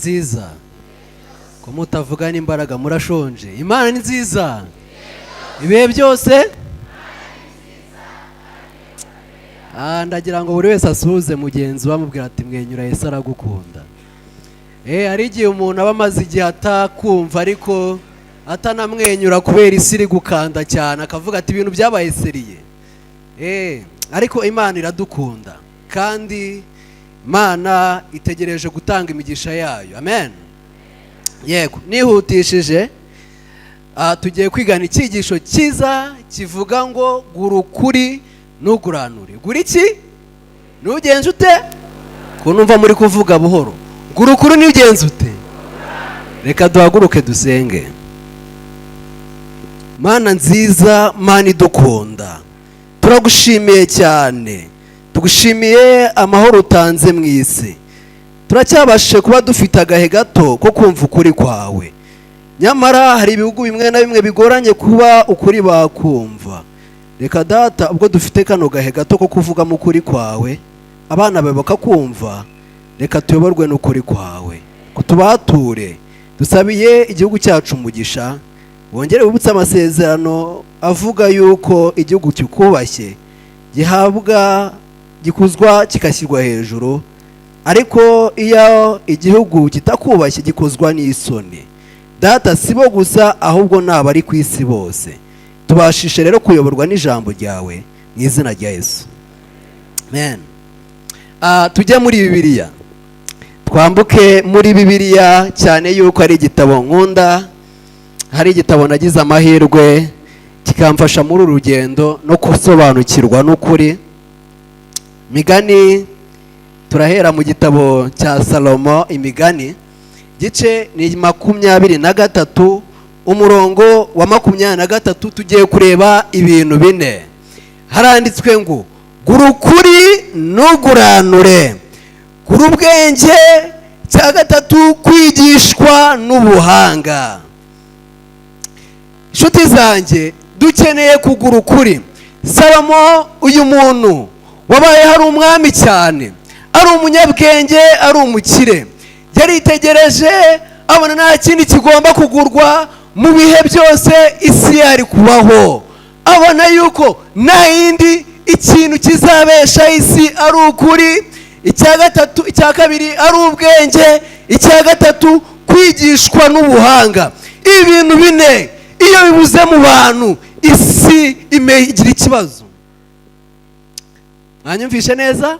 Nziza ko mutavugana imbaraga, murashonje. Imana ni nziza ibihe byose. Ndagira ngo buri wese asuhuze mugenzi we, amubwira ati: "Mwenyura, Yesu aragukunda." Hari igihe umuntu aba amaze igihe atakumva, ariko atanamwenyura kubera isi iri gukanda cyane, akavuga ati: "Ibintu byabaye sérieux." Ariko Imana iradukunda, kandi Imana itegereje gutanga imigisha yayo. Amen. Yego, nihutishije, tugiye kwigana icyigisho cyiza kivuga ngo: "Gura ukuri ntuguranure." Gura iki? Ntugenze ute? Ko numva muri kuvuga buhoro? Gura ukuri ntugenze ute? Reka duhaguruke dusenge. Mana nziza, Mana idukunda, turagushimiye cyane. Tugushimiye amahoro utanze mu isi. Turacyabashije kuba dufite agahe gato ko kumva ukuri kwawe, nyamara hari ibihugu bimwe na bimwe bigoranye kuba ukuri bakumva. Reka Data, ubwo dufite kano gahe gato ko kuvugamo ukuri kwawe, abana bawe bakakumva, reka tuyoborwe n'ukuri kwawe, kutubature. Dusabiye igihugu cyacu umugisha, wongere wibutse amasezerano avuga yuko igihugu kikubashye gihabwa, gikuzwa, kikashyirwa hejuru, ariko iyo igihugu kitakubashye gikozwa n'isoni. Data, si bo gusa, ahubwo ni abari ku isi bose. Tubashishe rero kuyoborwa n'ijambo ryawe, mu izina rya Yesu, amen. Tujye muri Bibiliya, twambuke muri Bibiliya, cyane yuko ari igitabo nkunda, hari igitabo nagize amahirwe kikamfasha muri uru rugendo no gusobanukirwa n'ukuri. Migani, turahera mu gitabo cya Salomo, Imigani, gice ni 23, umurongo wa 23. Tugiye kureba ibintu bine. Haranditswe ngo: "Gura ukuri ntuguranure, gura ubwenge, cya gatatu kwigishwa n'ubuhanga." Inshuti zanjye, dukeneye kugura ukuri. Salomo, uyu muntu wabaye hari umwami cyane, ari umunyabwenge, ari umukire, yaritegereje abona nta kindi kigomba kugurwa mu bihe byose isi yari kubaho. Abona yuko nta yindi ikintu kizabesha isi ari ukuri, icya gatatu, icya kabiri ari ubwenge, icya gatatu kwigishwa n'ubuhanga. Ibintu bine iyo bibuze mu bantu, isi igira ikibazo. Mwanyumvishe neza?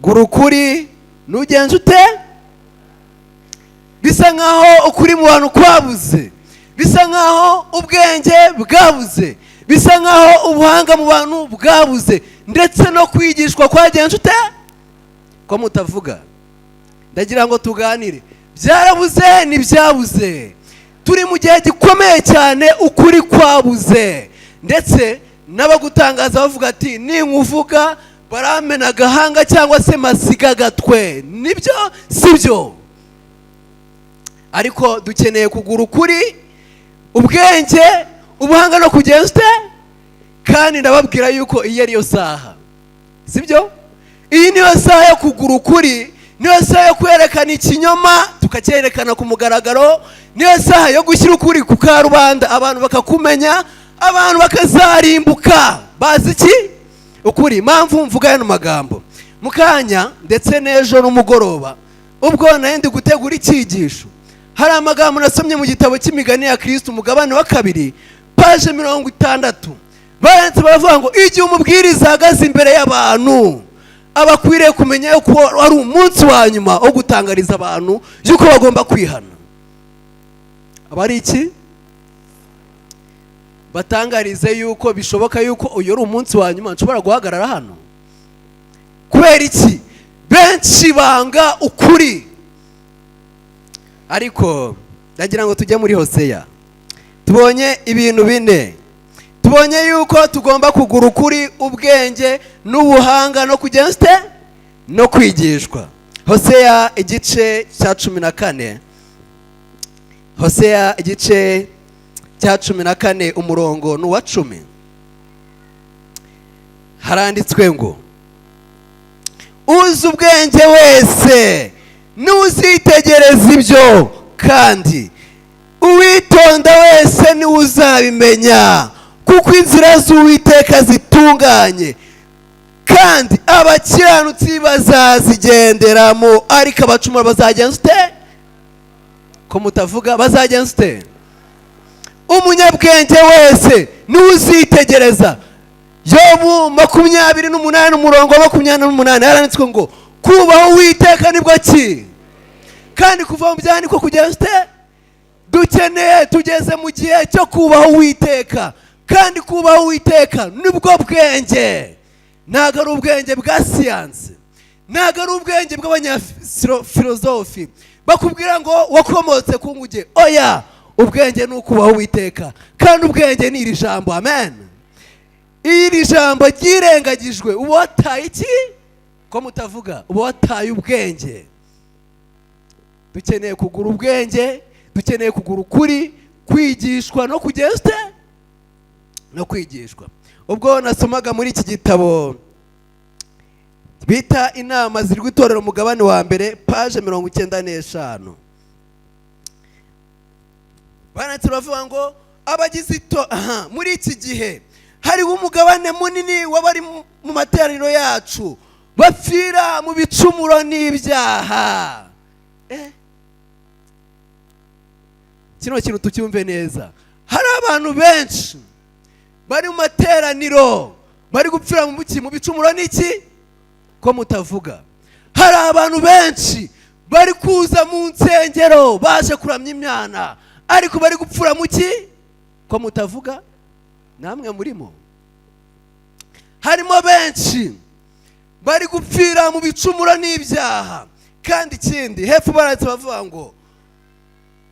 Gura ukuri ntugenze ute? Bisa nkaho ukuri mu bantu kwabuze, bisa nkaho ubwenge bwabuze, bisa nkaho ubuhanga mu bantu bwabuze, ndetse no kwigishwa kwagenze ute? Ko mutavuga? Ndagira ngo tuganire. Byarabuze? Ntibyabuze. Turi mu gihe gikomeye cyane, ukuri kwabuze, ndetse n'abagutangaza bavuga ati: "Ninkuvuga baramena agahanga cyangwa se masiga agatwe." Nibyo, si byo? Ariko dukeneye kugura ukuri, ubwenge, ubuhanga no kugenza ute? Kandi ndababwira yuko iyi ariyo saha, si byo? Iyi niyo saha yo kugura ukuri, niyo saha yo kwerekana ikinyoma tukacyerekana ku mugaragaro, niyo saha yo gushyira ukuri ku karubanda, abantu bakakumenya, abantu bakazarimbuka bazi iki? Ukuri. Impamvu mvuga yano magambo mu kanya, ndetse n'ejo n'umugoroba ubwo nari ndi gutegura icyigisho, hari amagambo nasomye mu gitabo cy'Imigani ya Kirisiti, umugabane wa 2, page 60. Baranditse baravuga ngo: "Igihe umubwiriza ahagaze imbere y'abantu, aba akwiriye kumenya yuko ari umunsi wa nyuma wo gutangariza abantu yuko bagomba kwihana." Aba ari iki? Batangarize yuko bishoboka yuko uyu ari umunsi wa nyuma nshobora guhagarara hano. Kubera iki? Benshi banga ukuri. Ariko ndagira ngo tujye muri Hoseya. Tubonye ibintu bine. Tubonye yuko tugomba kugura ukuri, ubwenge n'ubuhanga no kugenza ute? No kwigishwa. Hoseya igice cya 14, Hoseya igice cya 14, umurongo ni uwa 10. Haranditswe ngo: "Uzi ubwenge wese Nuzitegereza ibyo, kandi uwitonda wese niwe uzabimenya, kuko inzira z'Uwiteka zitunganye, kandi abakiranutsi bazazigenderamo, ariko abacumura bazagenza ute? Ko mutavuga? Bazagenza ute? Umunyabwenge wese niwe uzitegereza. Yobu 28, umurongo wa 28, yaranditswe ngo: "Kubaho Uwiteka nibwo ki, kandi kuva mu byaha niko kugenza ute?" Dukeneye, tugeze mu gihe cyo kubaha Uwiteka, kandi kubaha Uwiteka nibwo bwenge. Ntabwo ari ubwenge bwa siyansi, ntabwo ari ubwenge bw'abanyafilozofi bakubwira ngo wakomotse ku nguge. Oya, ubwenge ni ukubaha Uwiteka, kandi ubwenge ni iri jambo. Amen. Iyo iri jambo ryirengagijwe, uba wataye iki? Ko mutavuga? Uba wataye ubwenge. Dukeneye kugura ubwenge, dukeneye kugura ukuri, kwigishwa no kugeza ute? No kwigishwa. Ubwo nasomaga muri iki gitabo bita Inama Zirwa Itorero, umugabane wa mbere, page 95, banditse bavuga ngo abagize ito aha muri iki gihe hariho umugabane munini w'abari mu materaniro yacu bapfira mu bicumuro n'ibyaha. Kino kintu tucyumve neza. Hari abantu benshi bari mu materaniro bari gupfira mu ki? Mu bicumuro n'iki? Ko mutavuga? Hari abantu benshi bari kuza mu nsengero baje kuramya Imana, ariko bari gupfura mu ki? Ko mutavuga? Namwe murimo. Harimo benshi bari gupfira mu bicumuro n'ibyaha. Kandi ikindi, hepfo baranditse bavuga ngo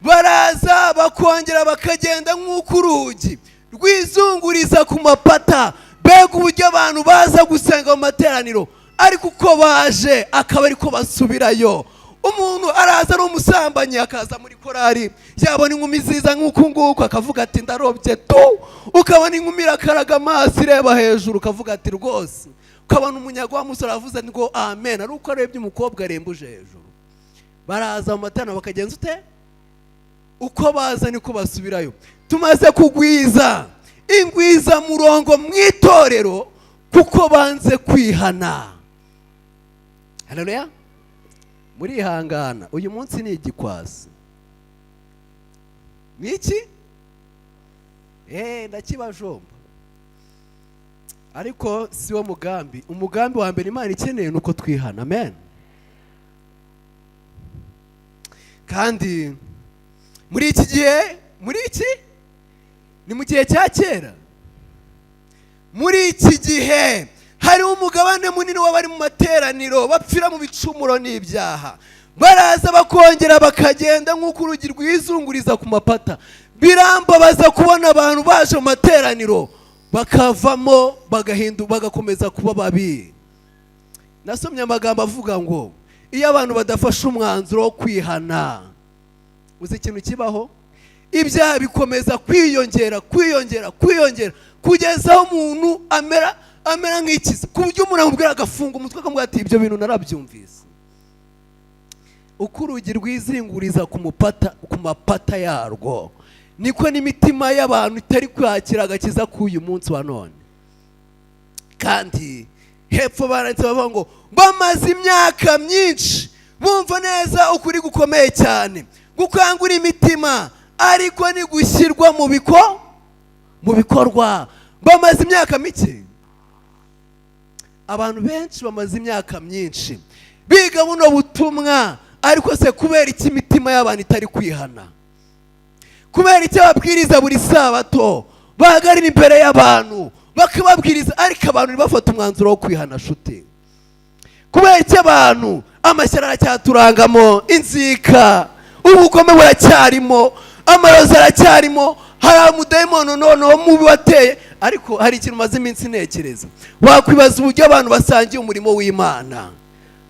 baraza bakongera bakagenda nk'uko urugi rwizunguriza ku mapata. Mbega uburyo abantu baza gusenga mu materaniro, ariko uko baje akaba ariko basubirayo! Umuntu araza ari umusambanyi, akaza muri korari, yabona inkumi nziza nk'uku nguku, akavuga ati: "Ndarobye tu." Ukabona inkumi irakaraga amaso, ireba hejuru, ukavuga ati: "Rwose." Ukabona umunyago wa musore aravuze ngo "Amen" ari uko arebye umukobwa arembuje hejuru. Baraza mu materaniro bakagenza ute? Uko baza niko basubirayo. Tumaze kugwiza ingwizamurongo mu itorero kuko banze kwihana. Haleluya! Murihangana, uyu munsi ni igikwasi. Ni iki? Ndakibajomba, ariko si wo mugambi. Umugambi wa mbere Imana ikeneye ni uko twihana. Amen. Kandi muri iki gihe, muri iki ni mu gihe cya kera, muri iki gihe hariho umugabane munini w'abari mu materaniro bapfira mu bicumuro n'ibyaha. Baraza bakongera bakagenda nk'uko urugi rwizunguriza ku mapata. Birambabaza kubona abantu baje mu materaniro bakavamo, bagahindu, bagakomeza kuba babi. Nasomye amagambo avuga ngo iyo abantu badafashe umwanzuro wo kwihana, uzi ikintu kibaho? Ibyaha bikomeza kwiyongera, kwiyongera, kwiyongera, kugeza aho umuntu amera nk'ikizi, ku buryo umuntu amubwira agafunga umutwe, akamubwira ati: "Ibyo bintu narabyumvise." Uko urugi rwizinguriza ku mupata, ku mapata yarwo, niko n'imitima y'abantu itari kwakira agakiza k'uyu munsi wa none. Kandi hepfo baranditse bavuga ngo bamaze imyaka myinshi bumva neza ukuri gukomeye cyane gukangura imitima, ariko ni gushyirwa mu bikorwa. Bamaze imyaka mike. Abantu benshi bamaze imyaka myinshi biga buno butumwa, ariko se kubera iki imitima y'abantu itari kwihana? Kubera icyo babwiriza buri sabato, bahagarara imbere y'abantu bakababwiriza, ariko abantu ntibafate umwanzuro wo kwihana? Shuti, kubera icyo abantu amashyari aracyaturangamo, inzika, ubugome buracyarimo, amarozi aracyarimo, hari umudayimono noneho mubi wateye? Ariko hari ikintu maze iminsi ntekereza. Wakwibaza uburyo abantu basangiye umurimo w'Imana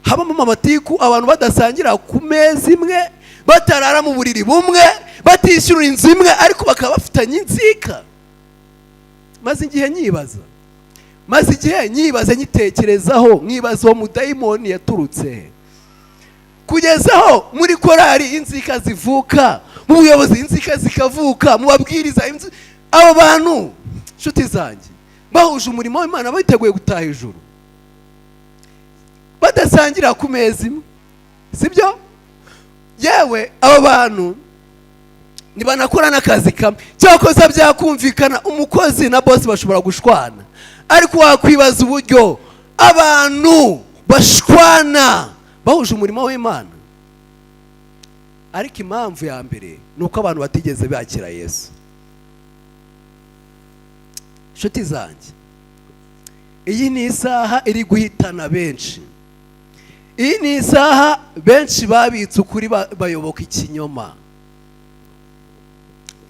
habamo amatiku, abantu badasangira ku meza imwe, batarara mu buriri bumwe, batishyura inzu imwe, ariko bakaba bafitanye inzika. Maze igihe nyibaza, maze igihe nyibaza, nyitekerezaho, nkibaza uwo mudayimoni yaturutse he. Kugeza aho muri korari inzika zivuka, mu buyobozi inzika zikavuka, mu babwiriza. Abo bantu, inshuti zanjye, bahuje umurimo w'Imana, biteguye gutaha ijuru, badasangira ku meza imwe, sibyo? Yewe, abo bantu ntibanakora n'akazi kamwe. Cyakoze byakumvikana, umukozi na bosi bashobora gushwana, ariko wakwibaza uburyo abantu bashwana bahuje umurimo w'Imana. Ariko impamvu ya mbere ni uko abantu batigeze bakira Yesu. Inshuti zanjye, iyi ni isaha iri guhitana benshi. Iyi ni isaha benshi babitse ukuri, bayoboka ikinyoma.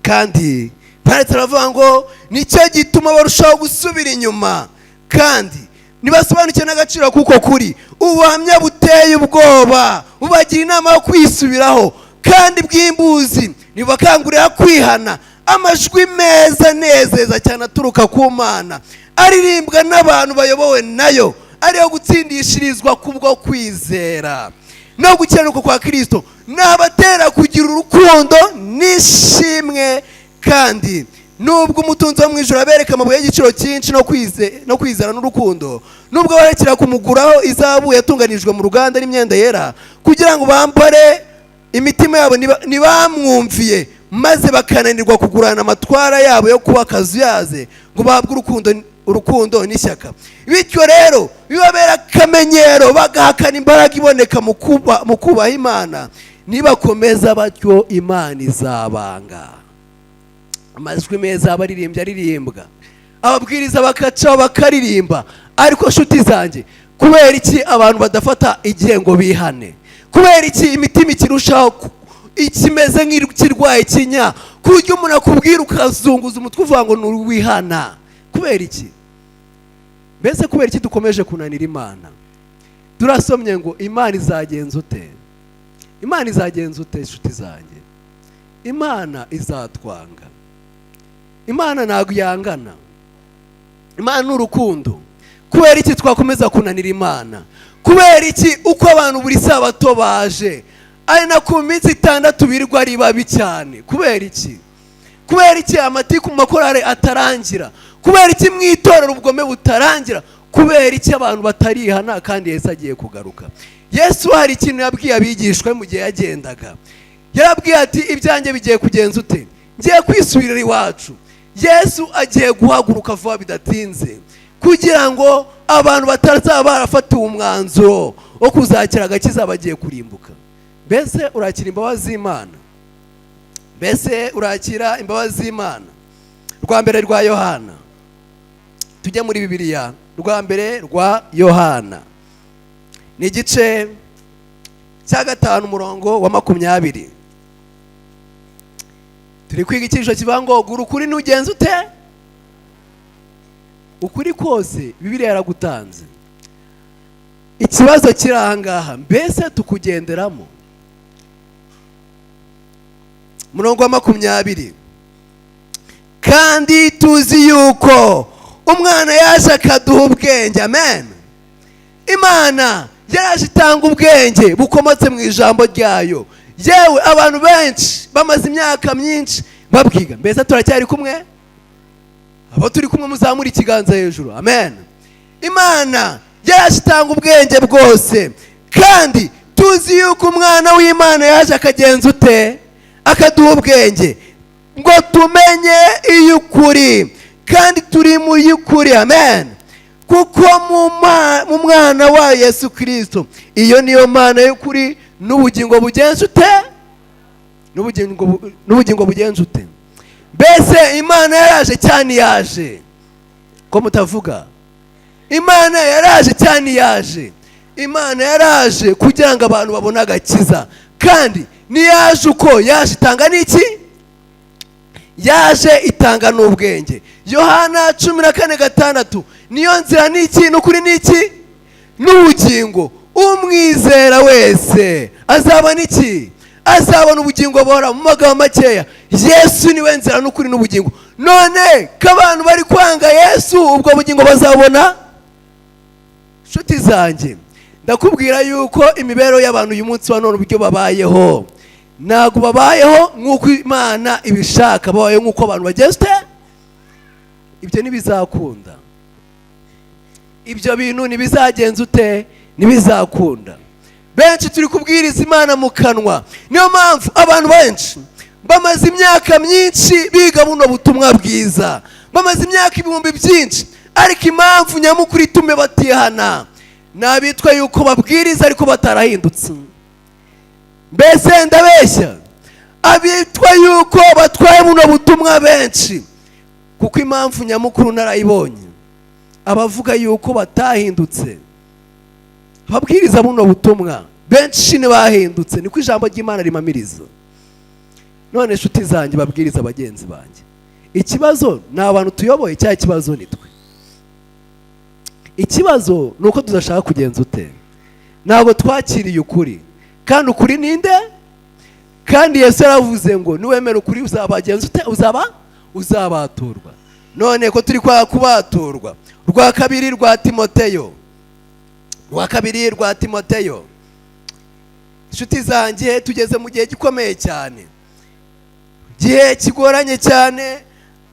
Kandi baretse baravuga ngo nicyo gituma barushaho gusubira inyuma, kandi ntibasobanukiwe n'agaciro kuko kuri ubuhamya buteye ubwoba bubagira inama yo kwisubiraho kandi bw'imbuzi, ntibakangurira kwihana. Amajwi meza anezeza cyane aturuka ku Mana, aririmbwa n'abantu bayobowe nayo, ariyo gutsindishirizwa kubwo kwizera no gukiranuka kwa Kirisito, ni abatera kugira urukundo n'ishimwe. Kandi nubwo umutunzi wo mu ijoro abereka amabuye y'igiciro cyinshi no kwizera n'urukundo, nubwo barekera kumuguraho izahabu yatunganijwe mu ruganda n'imyenda yera kugira ngo bambare, imitima yabo ntibamwumviye, maze bakananirwa kugurana amatwara yabo yo kuba akazuyaze ngo bahabwe urukundo n'ishyaka. Bityo rero bibabera akamenyero, bagahakana imbaraga iboneka mu kubaha Imana. Nibakomeza batyo, Imana izabanga. Amajwi meza abaririmbyi aririmbwa, ababwiriza bakacaho bakaririmba, ariko nshuti zanjye, kubera iki abantu badafata igihe ngo bihane? Kubera iki imitima ikirushaho ikimeze nk'ikirwaye kinya, ku buryo umuntu akubwira ukazunguza umutwe uvuga ngo ni uwihana? Kubera iki? Mbese kubera iki dukomeje kunanira Imana? Turasomye ngo Imana izagenza ute? Imana izagenza ute, inshuti zanjye? Imana izatwanga. Imana ntabwo yangana, Imana ni urukundo. Kubera iki twakomeza kunanira Imana? Kubera iki uko abantu buri sabato baje, ari na ku minsi 6 birirwa ari babi cyane? Kubera iki? Kubera iki amatiku mu makorari atarangira? Kubera iki mu itorero ubugome butarangira? Kubera iki abantu batarihana kandi Yesu agiye kugaruka? Yesu hari ikintu yabwiye abigishwa mu gihe yagendaga. Yarabwiye ati: "Ibyanjye bigiye kugenza ute? Ngiye kwisubirira iwacu." Yesu agiye guhaguruka vuba bidatinze, kugira ngo abantu batazaba barafatiwe umwanzuro wo kuzakira agakiza bagiye kurimbuka. Mbese urakira imbabazi z'Imana? Mbese urakira imbabazi z'Imana? Rwa mbere rwa Yohana, tujye muri Bibiliya. Rwa mbere rwa Yohana ni igice cya 5, umurongo wa 20. Turi kwiga icyigisho kivuga ngo gura ukuri ntugenze ute? Ukuri kose Bibiliya yaragutanze. Ikibazo kiri aha ngaha: mbese tukugenderamo? Umurongo wa 20: "Kandi tuzi yuko umwana yaje akaduha ubwenge." Amen. Imana yaraje itanga ubwenge bukomotse mu ijambo ryayo. Yewe, abantu benshi bamaze imyaka myinshi babwiga. Mbese turacyari kumwe? Abo turi kumwe muzamura ikiganza hejuru. Amen. Imana yaraje itanga ubwenge bwose. Kandi tuzi yuko umwana w'Imana yaje akagenza ute? Akaduha ubwenge ngo tumenye iy'ukuri, kandi turi mu y'ukuri. Amen. Kuko mu mwana wa Yesu Kirisito, iyo niyo Mana y'ukuri n'ubugingo bugenza ute? N'ubugingo bugenza ute? Mbese Imana yaraje cyane? Yaje ko mutavuga? Imana yaraje cyane? Yaje. Imana yaraje kugira ngo abantu babone agakiza. Kandi niyaje uko yaje itanga n'iki? Yaje itanga n'ubwenge. Yohana 14:6: "Niyo nzira n'iki? N'ukuri n'iki? N'ubugingo. Umwizera wese azabona iki? Azabona ubugingo buhora." Mu magambo makeya, Yesu niwe nzira n'ukuri n'ubugingo. None ko abantu bari kwanga Yesu, ubwo bugingo bazabona? Inshuti zanjye, Ndakubwira yuko imibereho y'abantu uyu munsi wa none, uburyo babayeho, ntabwo babayeho nk'uko Imana ibishaka, babayeho nk'uko abantu bageze. Ibyo ntibizakunda, ibyo bintu ntibizagenza ute? Ntibizakunda. Benshi turi kubwiriza Imana mu kanwa. Niyo mpamvu abantu benshi bamaze imyaka myinshi biga buno butumwa bwiza, bamaze imyaka ibihumbi byinshi, ariko impamvu nyamukuru itume batihana ni abitwa yuko babwiriza ariko batarahindutse. Mbese ndabeshya? Abitwa yuko batwaye buno butumwa benshi, kuko impamvu nyamukuru narayibonye, abavuga yuko batahindutse, ababwiriza buno butumwa benshi ntibahindutse, niko ijambo ry'Imana rimamiriza. None inshuti zanjye, babwiriza bagenzi banjye, ikibazo ni abantu tuyoboye cyangwa ikibazo ni twe? Ikibazo ni uko tudashaka kugenza ute? Ntabwo twakiriye ukuri. Kandi ukuri ninde? Kandi Yesu yaravuze ngo niwemera ukuri uzabagenza ute? Uzabaturwa. None ko turi kwa kubaturwa? Rwa kabiri rwa Timoteyo, rwa kabiri rwa Timoteyo. Inshuti zanjye, tugeze mu gihe gikomeye cyane, gihe kigoranye cyane,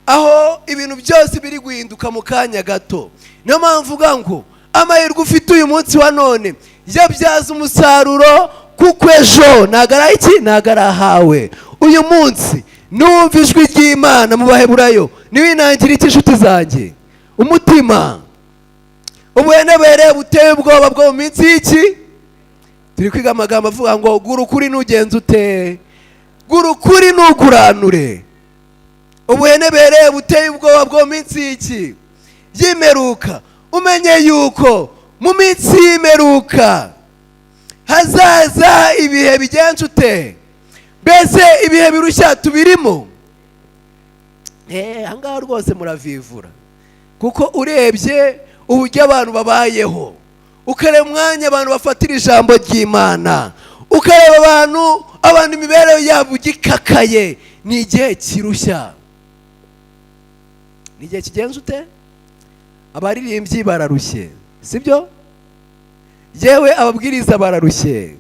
aho ibintu byose biri guhinduka mu kanya gato. Niyo mpamvu uvuga ngo amahirwe ufite uyu munsi wa none yabyaza umusaruro, kuko ejo ntabwo ari iki, ntabwo ari ahawe. Uyu munsi numva ijwi ry'Imana mu Baheburayo, niwinangira iki, inshuti zanjye? Umutima. Ubuhenebere buteye ubwoba bwo mu minsi y'iki? Turi kwiga amagambo avuga ngo gura ukuri nugenza ute? Gura ukuri ntuguranure. Ubuhenebere buteye ubwoba bwo mu minsi y'iki? Y'imperuka. Umenye yuko mu minsi y'imperuka hazaza ibihe bigenza ute? Mbese ibihe birushya tubirimo? Ahangaha rwose muravivura, kuko urebye uburyo abantu babayeho, ukareba umwanya abantu bafatira ijambo ry'Imana, ukareba abantu imibereho yabo igikakaye, ni igihe kirushya, ni igihe kigenza ute? Abaririmbyi bararushye, sibyo? Yewe, ababwiriza bararushye,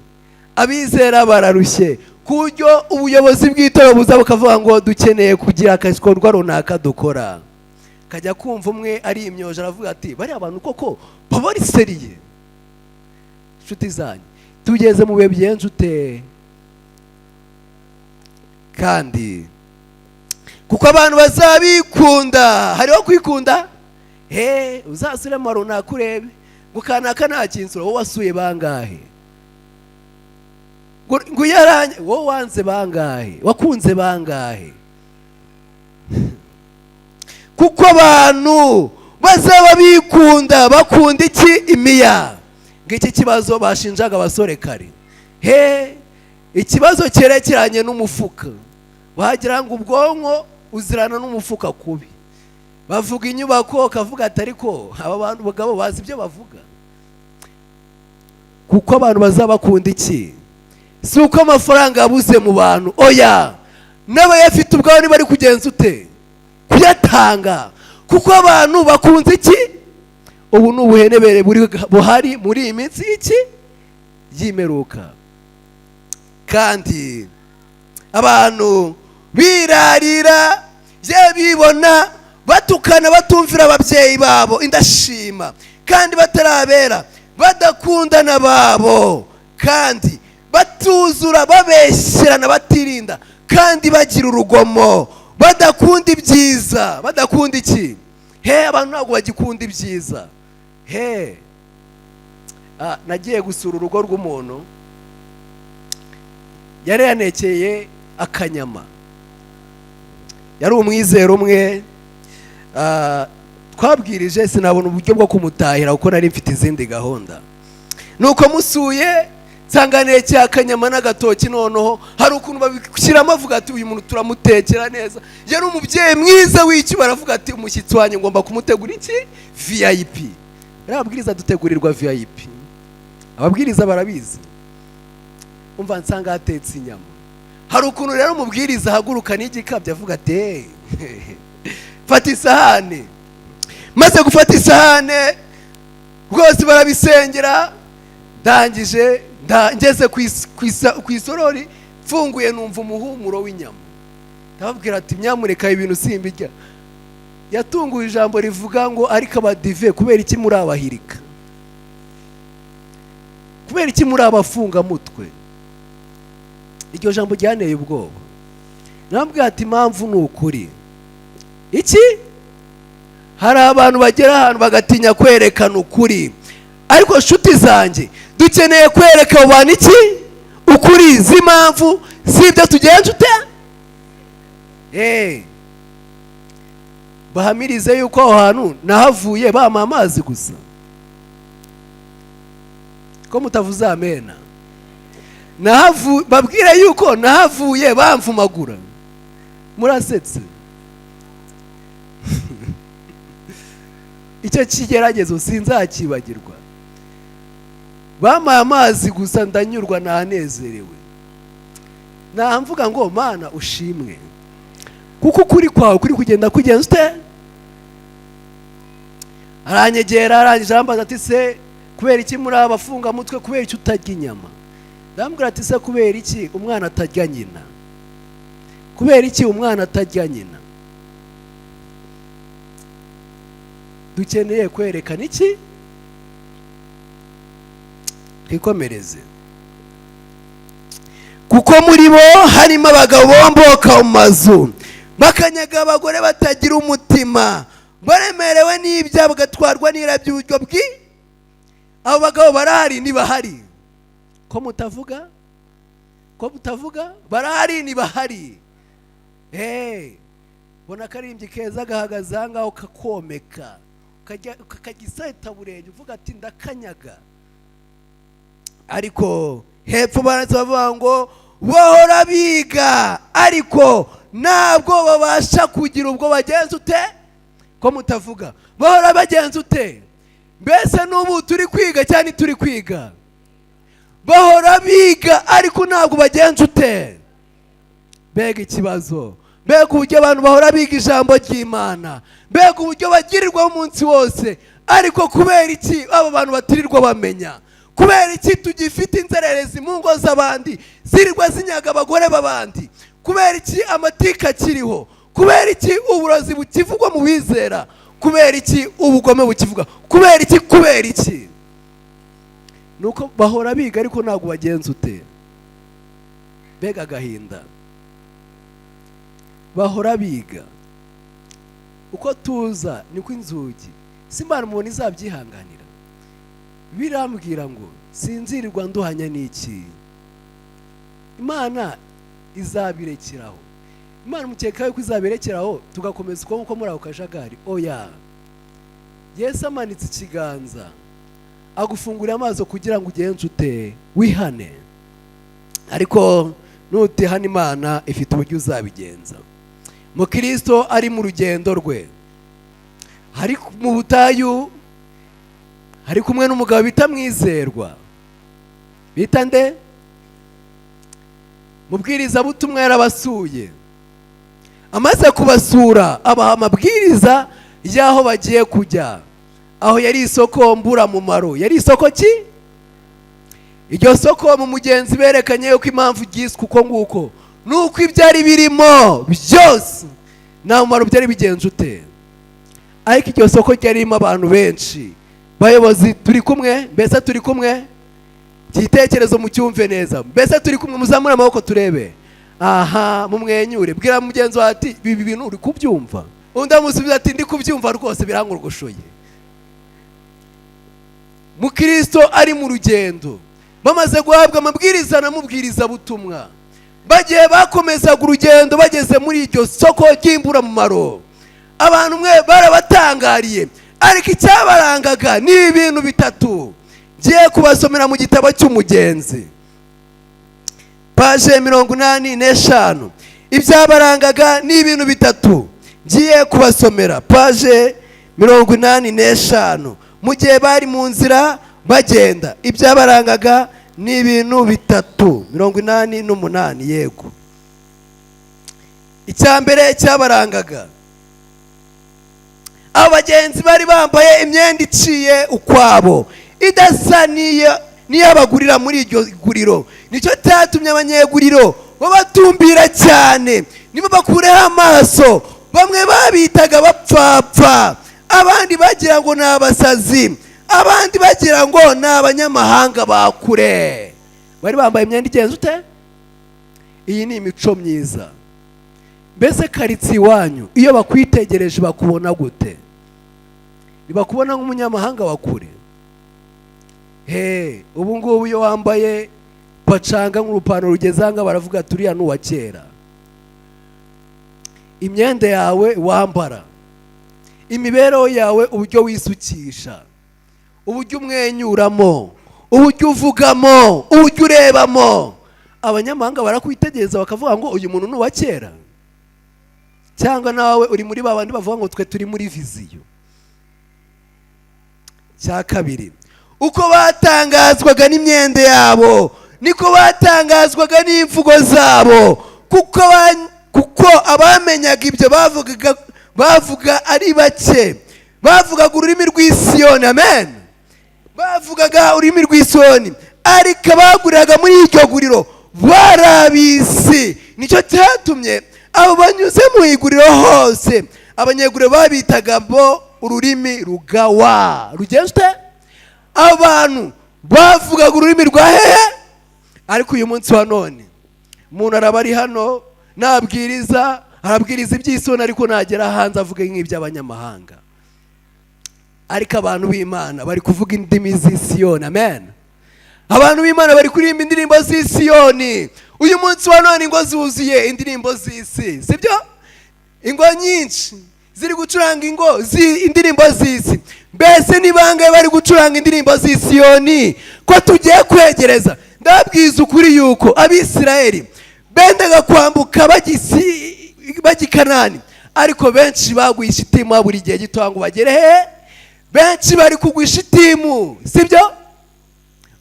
abizera bararushye, ku buryo ubuyobozi bw'itorero buza bukavuga ngo dukeneye kugira akazikorwa runaka dukora, kajya kumva umwe ari imyoje aravuga ati: "Bariya bantu koko baba bari sérieux?" Inshuti zanyu, tugeze mu bihe bigenza ute? Kandi kuko abantu bazabikunda, hariho kwikunda. He, uzasure mu runaka urebe ngo kanaka nta kinsura. Wowe wasuye bangahe? Ngo yaranye, wowe wanze bangahe? Wakunze bangahe? Kuko abantu bazaba bikunda, bakunda iki? Imiya. Ngiki kibazo bashinjaga abasore kare. He, ikibazo cyerekeranye n'umufuka, wagira ngo ubwonko uzirana n'umufuka kubi. Bavuga inyubako, ukavuga ati: "Ariko aba bantu bagabo bazi ibyo bavuga?" Kuko abantu bazaba bakunda iki? Si uko amafaranga yabuze mu bantu, oya, n'abayafite ubwabo ntibari kugenza ute? Kuyatanga. Kuko abantu bakunze iki? Ubu ni ubuhenebere buri buhari muri iyi minsi y'iki? Y'imperuka. Kandi abantu birarira, bye bibona, batukana, batumvira ababyeyi babo, indashima, kandi batarabera, badakundana babo, kandi batuzura, babeshyerana, batirinda, kandi bagira urugomo, badakunda ibyiza. Badakunda iki? He, abantu ntabwo bagikunda ibyiza. He, nagiye gusura urugo rw'umuntu, yari yanekeye akanyama. Yari umwizero umwe twabwirije, sinabona uburyo bwo kumutahira kuko nari mfite izindi gahunda. Nuko musuye nsanga nekeye akanyama n'agatoki. Noneho hari ukuntu babishyiramo, avuga ati: "Uyu muntu turamutekera neza." Yari umubyeyi mwiza w'icyo, baravuga ati: "Umushyitsi wanjye ngomba kumutegura iki? VIP." Rero ababwiriza dutegurirwa VIP, ababwiriza barabizi. Umva, nsanga hatetse inyama. Hari ukuntu rero umubwiriza ahaguruka n'igikabyo, avuga ati: "Hey, fata isahane." Maze gufata isahane rwose barabisengera. Ndangije ngeze ku isorori, mfunguye numva umuhumuro w'inyama. Ndababwira ati: "Nyamureka, ibintu simbirya." Yatunguye ijambo rivuga ngo: "Ariko abadive, kubera iki muri abahirika? Kubera iki muri abafungamutwe?" Iryo jambo ryanteye ubwoba. Nababwira ati: "Impamvu ni ukuri." Iki, hari abantu bagera ahantu bagatinya kwerekana ukuri, ariko nshuti zanjye, dukeneye kwereka abo bantu iki? Ukuri z'impamvu z'ibyo tugenza ute. Bahamirize yuko aho hantu nahavuye bampa amazi gusa. Ko mutavuze amena? Babwire yuko nahavuye bamvumagura. Murasetse. Icyo kigeragezo sinzakibagirwa. Bampaye amazi gusa, ndanyurwa, nanezerewe, namvuga ngo: "Mana, ushimwe, kuko ukuri kwawe kuri kugenda kugenza ute." Aranyegera, arangije arambaza ati: "Se kubera iki muri abafungamutwe? Kubera iki utarya inyama?" Ndamubwira ati: "Se kubera iki umwana atarya nyina? Kubera iki umwana atarya nyina?" Dukeneye kwerekana iki? Twikomereze. Kuko muri bo harimo abagabo bomboka mu mazu, bakanyaga abagore batagira umutima, baremerewe n'ibyaha, bagatwarwa n'irari by'uburyo bwi. Abo bagabo barahari, ntibahari? Ko mutavuga? Ko mutavuga? Barahari, ntibahari? Bona akaririmbyi keza gahagaze aha ngaho, kakomeka kakajya isetaburenge, uvuga ati: "Ndakanyaga." Ariko hepfo baranditse bavuga ngo bahora biga, ariko ntabwo babasha kugira ubwo bagenza ute. Ko mutavuga? Bahora bagenza ute? Mbese n'ubu turi kwiga cyangwa turi kwiga? Bahora biga, ariko ntabwo bagenza ute? Mbega ikibazo! Mbega uburyo abantu bahora biga ijambo ry'Imana! Mbega uburyo bagirirwaho umunsi wose! Ariko kubera iki abo bantu batirirwa bamenya? Kubera iki tugifite inzererezi mu ngo z'abandi zirirwa zinyaga abagore b'abandi? Kubera iki amatika akiriho? Kubera iki uburozi bukivugwa mu bizera? Kubera iki ubugome bukivuga? Kubera iki? Kubera iki? Nuko bahora biga, ariko ntabwo bagenza ute? Mbega agahinda! Bahora biga. Uko tuza niko inzugi si Imana umuntu izabyihanganira. Birambwira ngo sinzirirwa nduhanya n'iki. Imana izabirekeraho? Imana mukeka yuko izabirekeraho tugakomeza uko nguko muri ako kajagari? Oya. Yesu amanitse ikiganza agufungurira amaso kugira ngo ugenze ute? Wihane. Ariko nutihana, Imana ifite uburyo uzabigenza. Mukristo ari mu rugendo rwe, ari mu butayu, ari kumwe n'umugabo bita Mwizerwa. Bita nde? Mubwirizabutumwa yarabasuye. Amaze kubasura, abaha amabwiriza y'aho bagiye kujya. Aho yari isoko mburamumaro. Yari isoko ki? Iryo soko mu mugenzi berekanye yuko impamvu ryiswe uko nguko ni uko ibyari birimo byose nta mumaro byari bigenze ute. Ariko iryo soko ryari ririmo abantu benshi. Bayobozi, turi kumwe? Mbese turi kumwe? Igitekerezo mucyumve neza. Mbese turi kumwe? Muzamure amaboko turebe. Aha, mumwenyure. Bwira mugenzi wawe ati: "Ibi bintu uri kubyumva?" Undi amusubiza ati: "Ndi kubyumva rwose, birangurugushoye." Mukristo ari mu rugendo, bamaze guhabwa amabwiriza na mubwirizabutumwa, bagiye bakomezaga urugendo. Bageze muri iryo soko ry'imburamumaro, abantu mwe barabatangariye, ariko icyabarangaga ni ibintu bitatu ngiye kubasomera mu gitabo cy'Umugenzi, paje 85. Ibyabarangaga ni ibintu bitatu ngiye kubasomera, paje 85. Mu gihe bari mu nzira bagenda, ibyabarangaga ni ibintu bitatu. 88, yego. Icya mbere cyabarangaga, abo bagenzi bari bambaye imyenda iciye ukwabo, idasa Niyo abagurira muri iryo guriro. Nicyo cyatumye abanyeguriro babatumbira cyane, nibo bakureho amaso. Bamwe babitaga abapfapfa, abandi bagira ngo ni abasazi, abandi bagira ngo ni abanyamahanga ba kure. Bari bambaye imyenda igenze ute? Iyi ni imico myiza. Mbese karitsiye iwanyu, iyo bakwitegereje bakubona gute? Ntibakubona nk'umunyamahanga wa kure? He, ubu ngubu iyo wambaye pacanga nk'urupantaro rugeze aha ngaha, baravuga turiya ni uwa kera. Imyenda yawe wambara, imibereho yawe, uburyo wisukisha, uburyo umwenyuramo, uburyo uvugamo, uburyo urebamo, abanyamahanga barakwitegereza bakavuga ngo uyu muntu ni uwa kera? Cyangwa nawe uri muri ba bandi bavuga ngo twe turi muri vision? Cya kabiri, uko batangazwaga n'imyenda yabo, niko batangazwaga n'imvugo zabo, kuko abamenyaga ibyo bavugaga bavuga ari bake. Bavugaga ururimi rw'Isiyoni, amen. Bavugaga ururimi rw'Isiyoni, ariko abaguriraga muri iryo guriro barabisi. Nicyo cyatumye abo banyuze mu iguriro hose, abanyeguriro babitaga bo ururimi rugawa. Rugenze ute? Abantu bavugaga ururimi rwa hehe? Ariko uyu munsi wa none umuntu araba ari hano, nabwiriza arabwiriza iby'Isiyoni, ariko nagera hanze avuga nk'iby'abanyamahanga. Ariko abantu b'Imana bari kuvuga indimi z'Isiyoni, amen. Abantu b'Imana bari kuririmba indirimbo z'Isiyoni. Uyu munsi wa none ingo zuzuye indirimbo z'isi, sibyo? Ingo nyinshi ziri gucuranga ingo indirimbo z'isi. Mbese ni bangahe bari gucuranga indirimbo z'Isiyoni ko tugiye kwegereza? Ndababwiza ukuri yuko Abisirayeli bendaga kwambuka bajya i Kanani, ariko benshi baguye Ishitimu buri gihe gito ngo bagere he. Benshi bari kugwa Ishitimu, sibyo?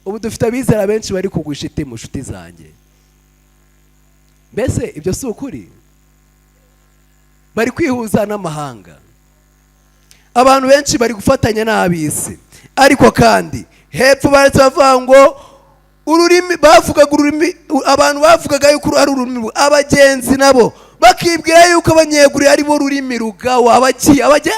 Ubu dufite abizera benshi bari kugwa Ishitimu, inshuti zanjye. Mbese ibyo si ukuri? Bari kwihuza n'amahanga, abantu benshi bari gufatanya n'ab'isi. Ariko kandi hepfo baretse bavuga ngo ururimi bavugaga, ururimi abantu bavugaga yuko ari ururimi, abagenzi nabo bakibwira yuko abanyeguri ari bo rurimi rugawa. Abaki abajya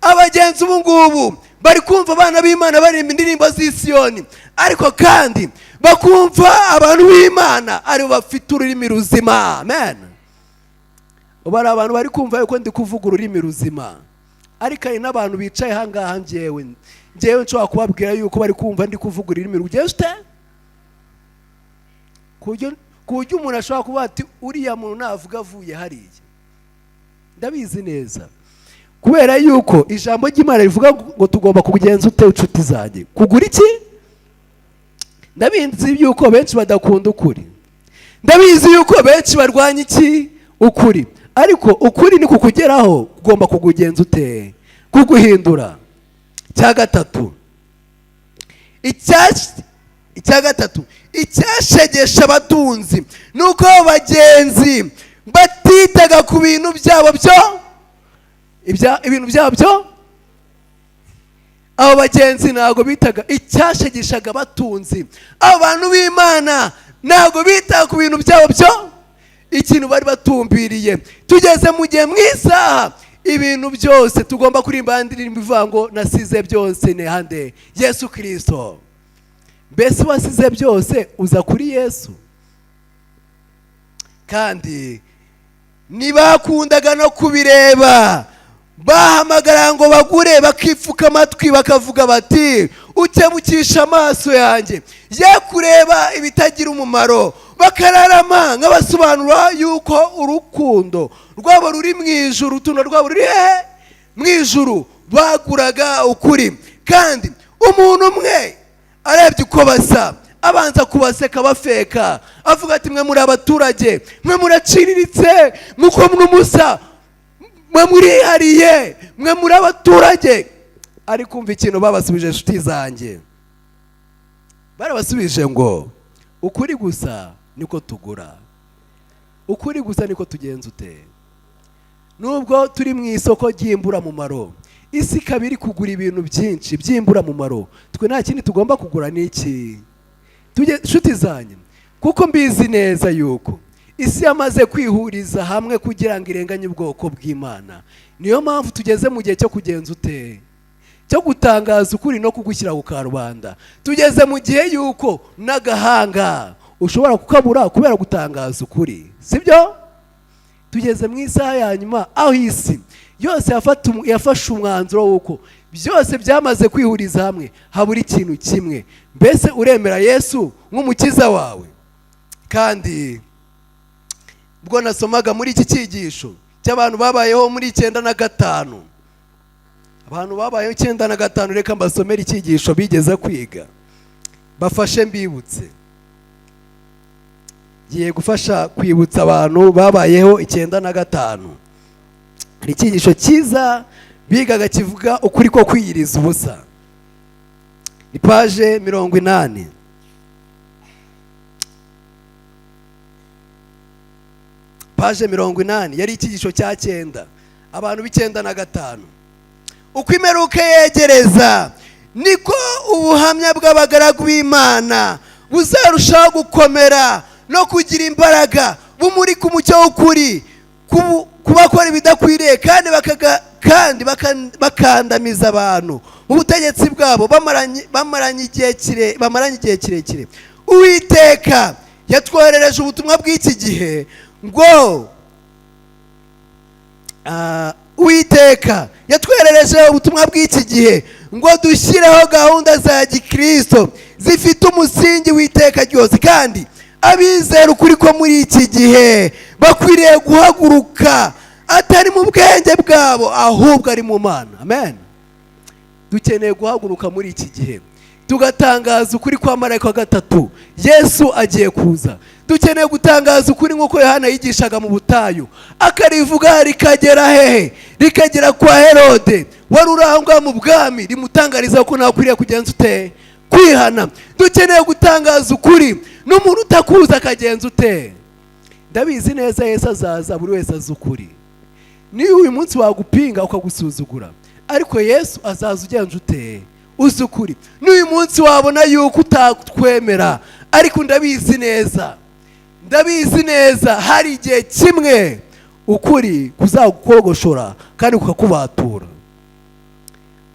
abagenzi ubu ngubu bari kumva abana b'Imana baririmba indirimbo z'Isiyoni, ariko kandi bakumva abantu b'Imana aribo bafite ururimi ruzima, amen. Ubu hari abantu bari kumva yuko ndi kuvuga ururimi ruzima, ariko hari n'abantu bicaye ahangaha, njyewe nshobora kubabwira yuko bari kumva ndi kuvuga ururimi rugenze ute, ku buryo umuntu ashobora kuvuga ati uriya muntu navuga avuye hariya. Ndabizi neza, kubera yuko ijambo ry'Imana rivuga ngo tugomba kugenza ute, inshuti zanjye? Kugura iki? Ndabizi yuko benshi badakunda ukuri, ndabizi yuko benshi barwanya iki? Ukuri. Ariko ukuri ni kukugeraho ugomba kugugenza ute? Kuguhindura. Icya gatatu, icyashegesha abatunzi ni uko abo bagenzi batitaga ku bintu byabo byo ibintu byabo byo. Abo bagenzi ntabwo bitaga. Icyashegeshaga abatunzi, abo bantu b'Imana ntabwo bitaga ku bintu byabo byo. Ikintu bari batumbiriye, tugeze mu gihe mu isaha ibintu byose tugomba kuririmba indirimbo ivuga ngo nasize byose nehande Yesu Kirisito. Mbese wasize byose uza kuri Yesu? Kandi ntibakundaga no kubireba. Bahamagara ngo bagure, bakipfuka amatwi, bakavuga bati ukebukisha amaso yanjye ye kureba ibitagira umumaro. Bakararama nk'abasobanura yuko urukundo rwabo ruri mu ijuru, urutundo rwabo ruri hehe? Mu ijuru. Baguraga ukuri. Kandi umuntu umwe arebye uko basa, abanza kubaseka, bafeka, avuga ati mwe muri abaturage, mwe muraciriritse, muko mwumusa, mwe murihariye, mwe muri abaturage. Ariko kumva ikintu babasubije, inshuti zanjye. Barabasubije ngo ukuri gusa niko tugura, ukuri gusa niko tugenza ute? Nubwo turi mu isoko ry'imburamumaro, Isi ikaba iri kugura ibintu byinshi by'imburamumaro, twe nta kindi tugomba kugura. Ni iki? Tujye, nshuti zanjye, kuko mbizi neza yuko isi yamaze kwihuriza hamwe kugira ngo irenganye ubwoko bw'Imana. Niyo mpamvu tugeze mu gihe cyo kugenza ute? Cyo gutangaza ukuri no kugushyira ku karubanda. Tugeze mu gihe yuko n'agahanga ushobora kukabura kubera gutangaza ukuri, sibyo? Tugeze mu isaha ya nyuma aho isi yose yafashe umwanzuro w'uko byose byamaze kwihuriza hamwe, habura ikintu kimwe. Mbese uremera Yesu nk'umukiza wawe? Kandi ubwo nasomaga muri iki cyigisho cy'abantu babayeho muri 95, abantu babayeho 95, reka mbasomere icyigisho bigeze kwiga, bafashe mbibutse. Ngiye gufasha kwibutsa abantu babayeho 95. Hari icyigisho cyiza bigaga kivuga ukuri ko kwiyiriza ubusa. Ni page 80. Page 80, yari icyigisho cya 9, abantu b'95. Uko imperuka yegereza, niko ubuhamya bw'abagaragu b'Imana buzarushaho gukomera no kugira imbaraga, bumurika umucyo w'ukuri ku bakora ibidakwiriye kandi bakandamiza abantu mu butegetsi bwabo bamaranye igihe kirekire. Uwiteka yatwoherereje ubutumwa bw'iki gihe ngo Uwiteka yatwoherereje ubutumwa bw'iki gihe ngo dushyireho gahunda za gikristo zifite umusingi w'iteka ryose. Kandi abizera ukuri ko muri iki gihe bakwiriye guhaguruka, atari mu bwenge bwabo, ahubwo ari mu Mana. Amen. Dukeneye guhaguruka muri iki gihe, tugatangaza ukuri kwa marayika wa gatatu. Yesu agiye kuza. Dukeneye gutangaza ukuri nk'uko Yohana yigishaga mu butayu, akarivuga rikagera hehe? Rikagera kwa Herode wari uri aho ngaho mu bwami, rimutangariza ko nawe akwiriye kugenza ute? Kwihana. Dukeneye gutangaza ukuri n'umuntu utakuza akagenza ute? Ndabizi neza, Yesu azaza buri wese azi ukuri. Niba uyu munsi wagupinga, ukagusuzugura, ariko Yesu azaza ugenza ute? Uzi ukuri. N'uyu munsi wabona yuko utatwemera, ariko ndabizi neza, ndabizi neza, hari igihe kimwe ukuri kuzagukogoshora kandi kukakubatura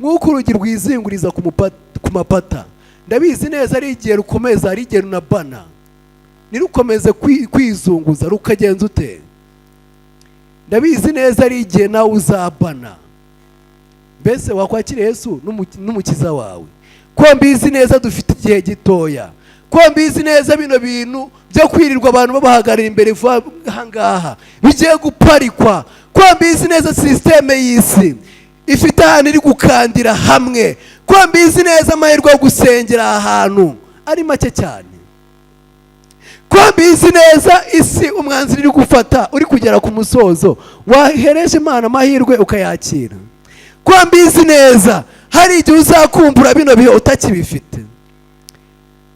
nk'uko urugi rwizinguriza ku mapata. Ndabizi neza, ari igihe rukomeza, ari igihe runabana, ntirukomeze kwizunguza, rukagenza ute? Ndabizi neza, ari igihe nawe uzabana. Mbese wakwakira Yesu n'umukiza wawe? Ko mbizi neza dufite igihe gitoya, ko mbizi neza bino bintu byo kwirirwa abantu babahagarara imbere vuba aha ngaha bigiye guparikwa, ko mbizi neza système y'isi ifite ahantu iri gukandira hamwe, ko mbizi neza amahirwe yo gusengera aha hantu ari make cyane, ko mbizi neza isi umwanzuro iri gufata uri kugera ku musozo, wahereje Imana amahirwe ukayakira? Ko mbizi neza hari igihe uzakumbura bino bihe utakibifite.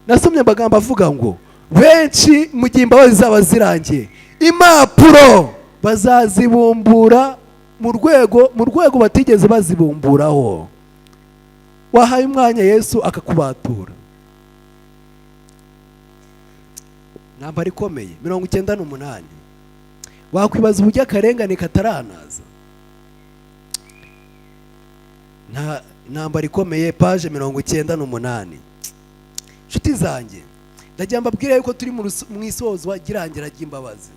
Nasomye amagambo avuga ngo benshi mu gihe imbabazi zaba zirangiye, impapuro bazazibumbura mu rwego batigeze bazibumburaho. Wahaye umwanya Yesu akakubatura? Intambara ikomeye, 98. Wakwibaza uburyo akarengane kataranaza. Nta intambara ikomeye, page 98. Inshuti zanjye, ndagira mbabwire yuko turi mu isozwa ry'irangira ry'imbabazi,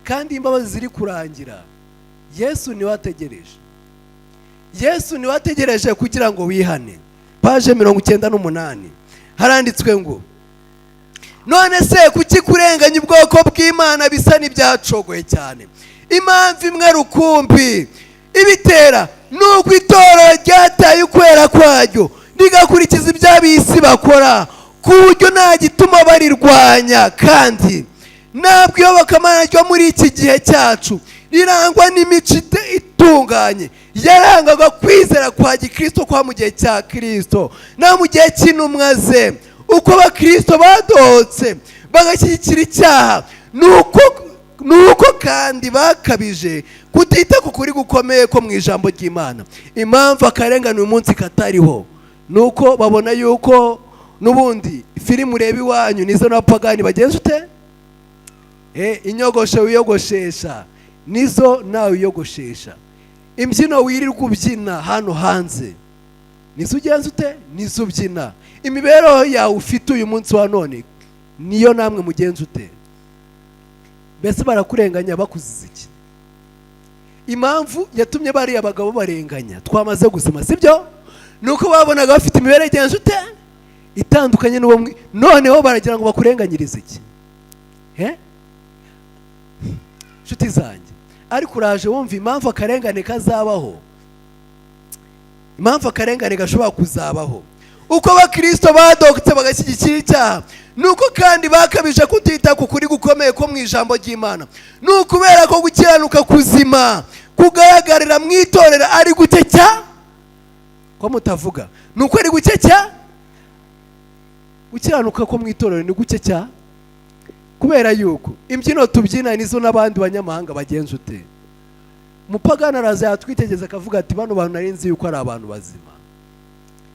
kandi imbabazi ziri kurangira. Yesu niwe ategereje, Yesu niwe ategereje kugira ngo wihane. Page 98, haranditswe ngo: "None se kuki kurenganya ubwoko bw'Imana bisa n'ibyacogoye cyane? Impamvu imwe rukumbi ibitera ni uko itorero ryataye ukwera kwaryo, rigakurikiza ibyo ab'isi bakora, ku buryo nta gituma barirwanya. Kandi ntabwo iyobokamana ryo muri iki gihe cyacu rirangwa n'imico itunganye yarangaga kwizera kwa gikristo kwa mu gihe cya Kristo no mu gihe cy'intumwa ze. Uko abakristo badohotse bagashyigikira icyaha, ni uko Kandi bakabije kutita ku kuri gukomeye ko mu ijambo ry'Imana. Impamvu akarengane uyu munsi katariho ni uko babona yuko n'ubundi filime ureba iwanyu nizo n'abapagani bagenza ute. Inyogosho wiyogoshesha nizo nawe wiyogoshesha, imbyino wirirwa ubyina hano hanze nizo ugenza ute, nizo ubyina. Imibereho yawe ufite uyu munsi wa none niyo namwe mugenza ute. Mbese barakurenganya bakuziza iki? Impamvu yatumye bariya bagabo barenganya twamaze gusoma, sibyo? Ni uko babonaga bafite imibereho igenza ute, itandukanye n'uwo. Noneho baragira ngo bakurenganyirize iki? Nshuti zanjye, ariko uraje wumva impamvu akarengane kazabaho, impamvu akarengane gashobora kuzabaho. Uko abakirisito badogotse bagashyigikira icyaha, ni uko kandi bakabije kutita ku kuri gukomeye ko mu ijambo ry'Imana. Ni ukubera ko gukiranuka kuzima kugaragarira mu itorero ari guke cya ko mutavuga, ni uko ari guke cya. Gukiranuka ko mu itorero ni guke cya, kubera yuko imbyino tubyina nizo n'abandi banyamahanga bagenza ute. Umupagani araza yatwitegereza akavuga ati: "Bano bantu nari nzi yuko ari abantu bazima."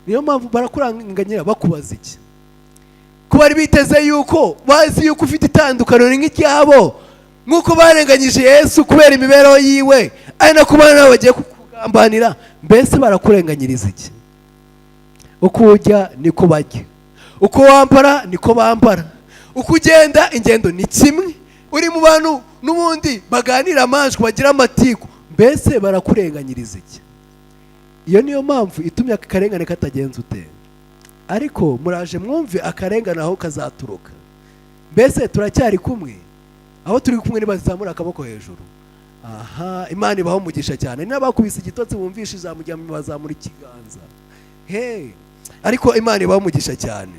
Niyo mpamvu barakuranganyira bakubaza iki? Ko bari biteze yuko bazi yuko ufite itandukaniro nk'iryabo, nk'uko barenganyije Yesu kubera imibereho yiwe, ari nako bana bagiye kukugambanira. Mbese barakurenganyiriza iki? Uko ujya niko bajya, uko wambara niko bambara, uko ugenda ingendo ni kimwe, uri mu bantu n'ubundi baganira amanjwe, bagira amatiku. Mbese barakurenganyiriza iki? Iyo niyo mpamvu itumye aka karengane katagenza ute. Ariko muraje mwumve akarengane aho kazaturuka. Mbese turacyari kumwe? Aho turi kumwe ntibazamura akaboko hejuru. Aha, Imana ibaho umugisha cyane. N'abakubise igitotsi bumvishe ijambo rya bazamura ikiganza he. Ariko Imana ibaho umugisha cyane.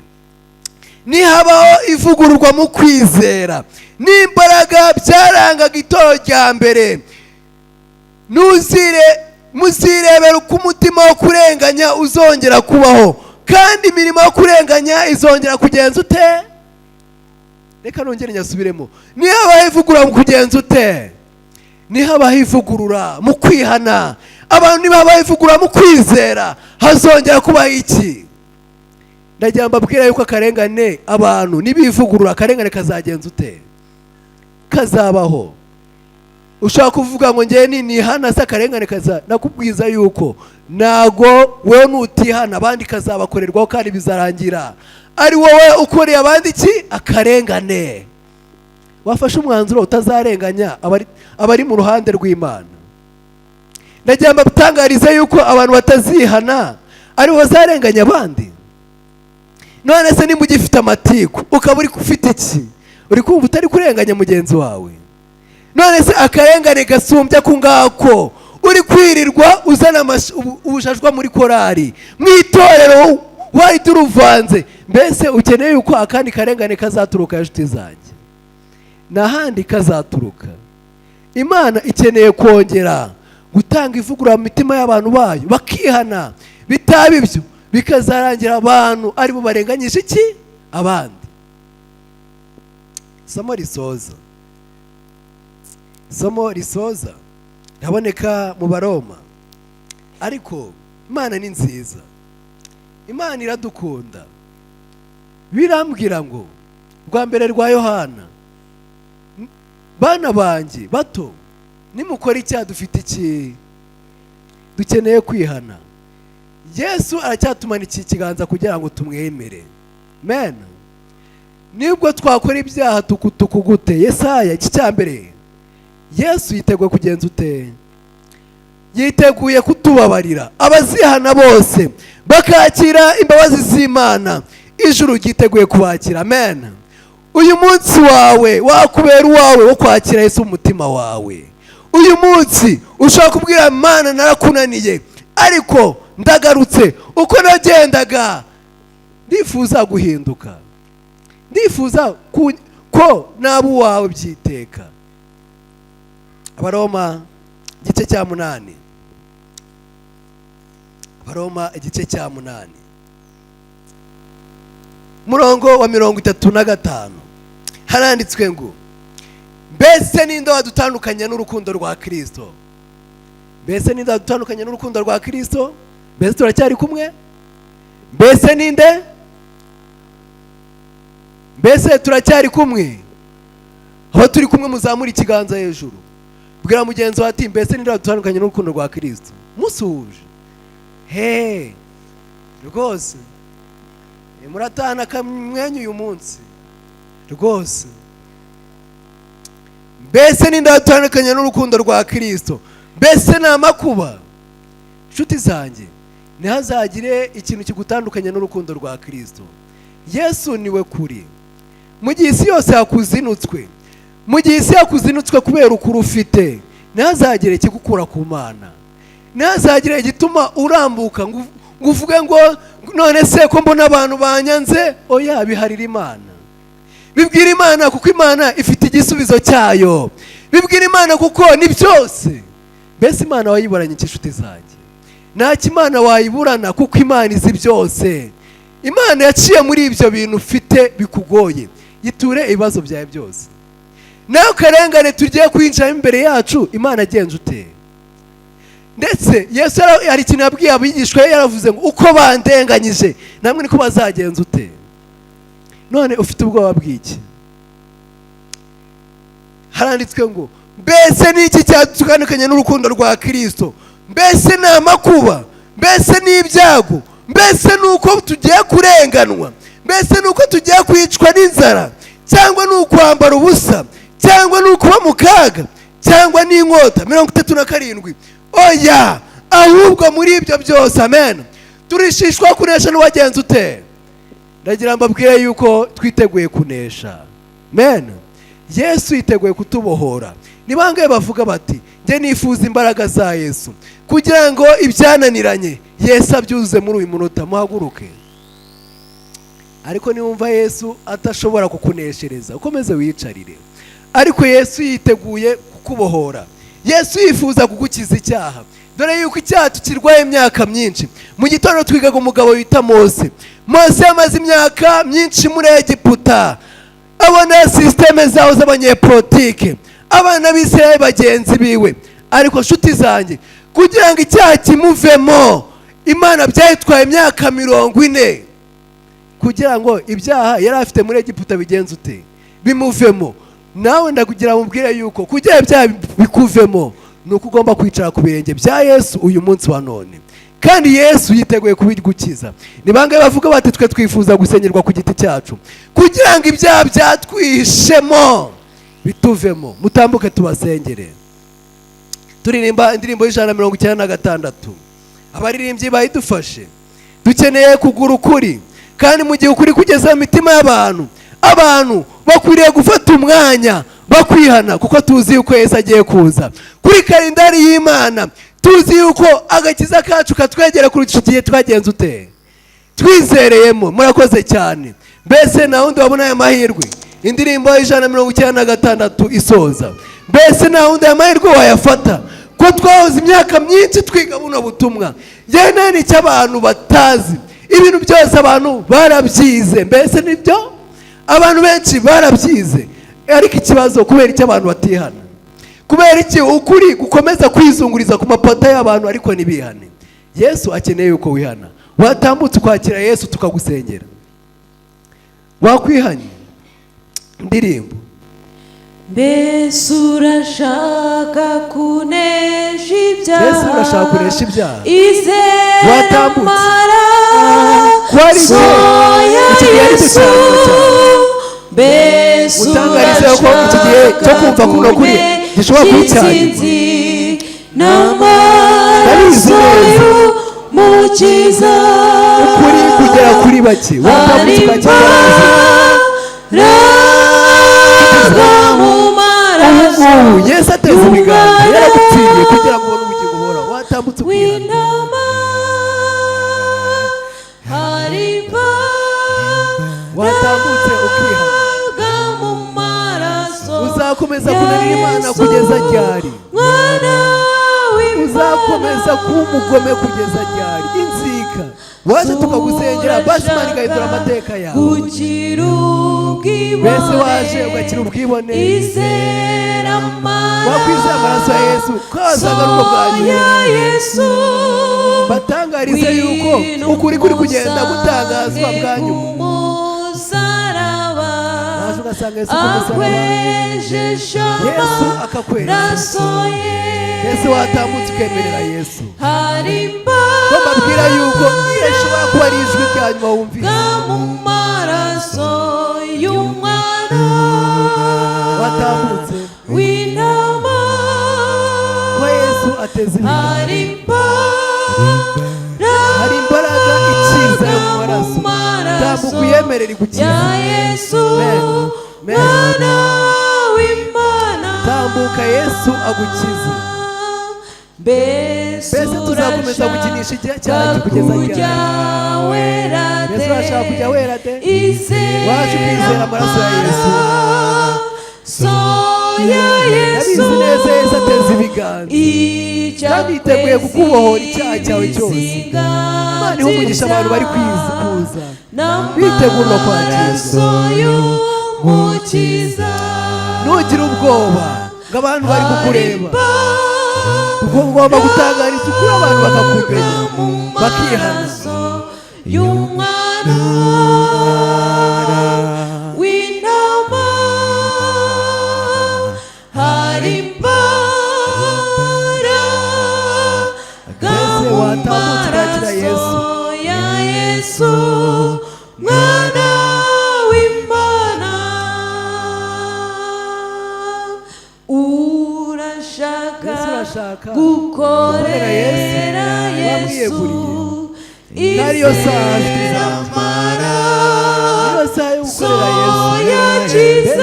Nihabaho ivugururwa mu kwizera n'imbaraga byarangaga itorero rya mbere, ntuzire muzirebera uko umutima wo kurenganya uzongera kubaho, kandi imirimo yo kurenganya izongera kugenza ute. Reka nongere nyasubiremo. Nihabaho ivugurura mu kugenza ute, nihabaho ivugurura mu kwihana abantu, nihabaho ivugurura mu kwizera, hazongera kubaho iki? Ndagira mbabwira yuko akarengane, abantu nibivugurura, akarengane kazagenza ute? Kazabaho. Ushobora kuvuga ngo ngewe nihana se akarengane kaza? Nakubwiza yuko ntago wowe nutihana abandi kazabakorerwaho, kandi bizarangira ari wowe ukoreye abandi iki? Akarengane. Wafashe umwanzuro utazarenganya abari mu ruhande rw'Imana. Ndagira mbabitangarize yuko abantu batazihana ari bo bazarenganya abandi. None se nimba ugifite amatiku, ukaba uri ufite iki, uri kumva utari kurenganya mugenzi wawe? None se akarengane gasumbya ku ngako uri kwirirwa uzana ubushashwa muri korari, mu itorero wahita uruvanze? Mbese ukeneye yuko akandi karengane kazaturuka? Inshuti zanjye, n'ahandi kazaturuka. Imana ikeneye kongera gutanga ivugurura mu mitima y'abantu bayo bakihana. Bitaba ibyo, bikazarangira abantu aribo barenganyije iki? Abandi. Isomo risoza, isomo risoza riraboneka mu Baroma. Ariko Imana ni nziza, Imana iradukunda. Birambwira ngo rwa mbere rwa Yohana: "Bana banjye bato, nimukora icyaha dufite iki? Dukeneye kwihana." Yesu aracyatumanika ikiganza kugira ngo tumwemere men nibwo twakora ibyaha tukugute. Yesaya iki cya mbere, Yesu yiteguye kugenza ute? Yiteguye kutubabarira. Abazihana bose bakakira imbabazi z'Imana, ijuru ryiteguye kubakira. Amen. Uyu munsi wawe wakubera uwawe wo kwakira Yesu umutima wawe. Uyu munsi ushobora kubwira Imana: "Narakunaniye, ariko ndagarutse. Uko nagendaga ndifuza guhinduka, ndifuza ko naba uwawe byiteka." Abaroma igice cya 8, Abaroma igice cya 8, murongo wa 35, haranditswe ngo: "Mbese Mbese ninde wadutandukanya n'urukundo rwa Kristo? Mbese ninde wadutandukanya n'urukundo rwa Kristo? Mbese turacyari kumwe? Mbese ninde? Mbese turacyari kumwe? Aho turi kumwe muzamura ikiganza hejuru, bwira mugenzi wawe ati: "Mbese ninde wadutandukanya n'urukundo rwa Kristo?" Musuhuje he rwose. Muratahana akamwenyu uyu munsi rwose. Mbese ninde wadutandukanya n'urukundo rwa Kristo? Mbese ni amakuba? Inshuti zanjye, ntihazagire ikintu kigutandukanya n'urukundo rwa Kristo. Yesu niwe kuri. Mu gihe isi yose yakuzinutswe, mu gihe isi yakuzinutswe kubera ukuri ufite, ntihazagire ikigukura ku Mana, ntihazagire igituma urambuka ngo uvuge ngo: "None se ko mbona abantu banyanze?" Oya, biharira Imana, bibwira Imana, kuko Imana ifite igisubizo cyayo. Bibwira Imana kuko ni byose. Mbese Imana wayiburanye iki, inshuti zanjye? Ntacyo Imana wayiburana, kuko Imana izi byose. Imana yaciye muri ibyo bintu ufite bikugoye. Yiture ibibazo byawe byose. Nawe karengane tugiye kwinjiramo imbere yacu, Imana agenza ute? Ndetse Yesu hari ikintu yabwiye abigishwa be, yaravuze ngo: "Uko bandenganyije, namwe niko bazagenza ute?" None ufite ubwoba bw'iki? Haranditswe ngo: "Mbese ni iki cyatandukanye n'urukundo rwa Kirisito? Mbese ni amakuba? Mbese ni ibyago? Mbese ni uko tugiye kurenganwa? Mbese ni uko tugiye kwicwa n'inzara, cyangwa ni ukwambara ubusa, cyangwa ni ukuba mu kaga, cyangwa ni inkota?" 37: "Oya, ahubwo muri ibyo byose, amen, turishishwa kunesha n'uwagenza ute?" Ndagira mbabwire yuko twiteguye kunesha, amen. Yesu yiteguye kutubohora. Ni bangahe bavuga bati: "Njye nifuza imbaraga za Yesu kugira ngo ibyananiranye Yesu abyuzuze muri uyu munota"? Muhaguruke. Ariko niwumva Yesu atashobora kukuneshereza, ukomeze wiyicarire. Ariko Yesu yiteguye kukubohora. Yesu yifuza kugukiza icyaha, dore yuko icyaha tukirwaye imyaka myinshi. Mu gitondo twigaga umugabo wita Mose. Mose yamaze imyaka myinshi muri Egiputa, abona système zaho z'abanyepolitike, abana b'Isirayeli bagenzi biwe. Ariko nshuti zanjye, kugira ngo icyaha kimuvemo, Imana byayitwaye imyaka 40 kugira ngo ibyaha yari afite muri Egiputa bigenze ute? Bimuvemo. Nawe ndakugira mubwire yuko kugira ibyaha bikuvemo ni uko ugomba kwicara ku birenge bya Yesu uyu munsi wa none, kandi Yesu yiteguye kubigukiza. Ni bangahe bavuga bati: "Twe twifuza gusengerwa ku giti cyacu kugira ngo ibyaha byatwihishemo bituvemo"? Mutambuke tubasengere. Turirimba indirimbo y'196. Abaririmbyi bayidufashe. Dukeneye kugura ukuri, kandi mu gihe ukuri kugeze mu mitima y'abantu, abantu bakwiriye gufata umwanya bakwihana, kuko tuzi yuko Yesu agiye kuza. Kuri kalendari y'Imana tuzi yuko agakiza kacu katwegera kurusha igihe twagenze ute? Twizereyemo. Murakoze cyane. Mbese nta wundi wabona aya mahirwe? Indirimbo y'196 isoza. Mbese nta wundi aya mahirwe wayafata, ko twahoze imyaka myinshi twiga buno butumwa? Yewe, icyo abantu batazi, ibintu byose abantu barabyize. Mbese nibyo, abantu benshi barabyize, ariko ikibazo, kubera icyo abantu batihana? Kubera iki ukuri gukomeza kwizunguriza ku mapata y'abantu ariko ntibihane? Yesu akeneye yuko wihana. Watambutse ukwakira Yesu tukagusengera. Wakwihanye? Indirimbo. Mbese urashaka kunesha ibyaha? Mbese urashaka kunesha ibyaha? Izera Watambutse. amaraso Ko ari igihe, ya iki gihe ari cyo Yesu. cya nyuma cyane. Mbese Utangarize ko iki gihe cyo kumva kuno kuri gishobora kuba icya nyuma. intsinzi n'amaraso Ndabizi neza. y'Umukiza. Ukuri kugera kuri bake. Watambutse ukakira Yesu. Imbaraga mu maraso Ubu Yesu ateze ibiganza, yaragupfiriye kugira ngo ubone ubugingo buhoraho. Watambutse ukihana. w'intama, hari Watambutse ukihana. imbaraga mu maraso Uzakomeza ya kunanira Imana Yesu, kugeza ryari? Mwana w'Imana. Uzakomeza kuba umugome kugeza ryari? Inzika. Waje tukagusengera, basi Imana igahindura amateka yawe. Gukira ubwibone, Mbese waje ugakira ubwibone? izera Yesu, ko wazaga ari ubwo bwa nyuma. Ya Yesu. Batangarize yuko ukuri kuri kugenda gutangazwa bwa nyuma. Umusaraba. Waje ugasanga Yesu ku musaraba. Akwejesha Yesu akakweza. amaraso ye. Ese watambutse ukemerera Yesu? Hari Ko mbabwira yuko iyo ishobora kuba ari ijwi rya nyuma wumvise. imbaraga mu maraso y'umwana Watambutse w'intama. ko Yesu ateze ibiganza. Hari imbaraga Hari imbaraga ikiza yo mu maraso. Tambuka uyemerere igukiza. ya Yesu, Amen. Amen. mwana w'Imana. Tambuka Yesu agukize. Mbese Mbese tuzakomeza gukinisha igihe cyacu kugeza ryari? kujya wera Mbese de? urashaka kujya wera de? Izera Waje ukizera amaraso ya Yesu. amaraso ya Yesu. Ndabizi neza Yesu ateze ibiganza Ijya kandi yiteguye kukubohora icyaha cyawe cyose. ibizinga Imana ihe umugisha abantu bari kuza bitegurwa kwakirwa. N'amaraso y'Umukiza. Ntugire ubwoba ngo abantu bari kukureba, kuko ngomba gutangariza ukuri abantu bakakumenya, bakihana. Y'umwana w'intama hari imbaraga Mbese mu watambutse ukakira Yesu? maraso ya Yesu, mwana w'Imana. Urashaka Mbese urashaka gukorera gukorera Yesu? Yesu? Wamwiyeguriye? Ariyo saha, nshuti zanjye. Niyo saha yo gukorera Yesu. Yakiza. Mbese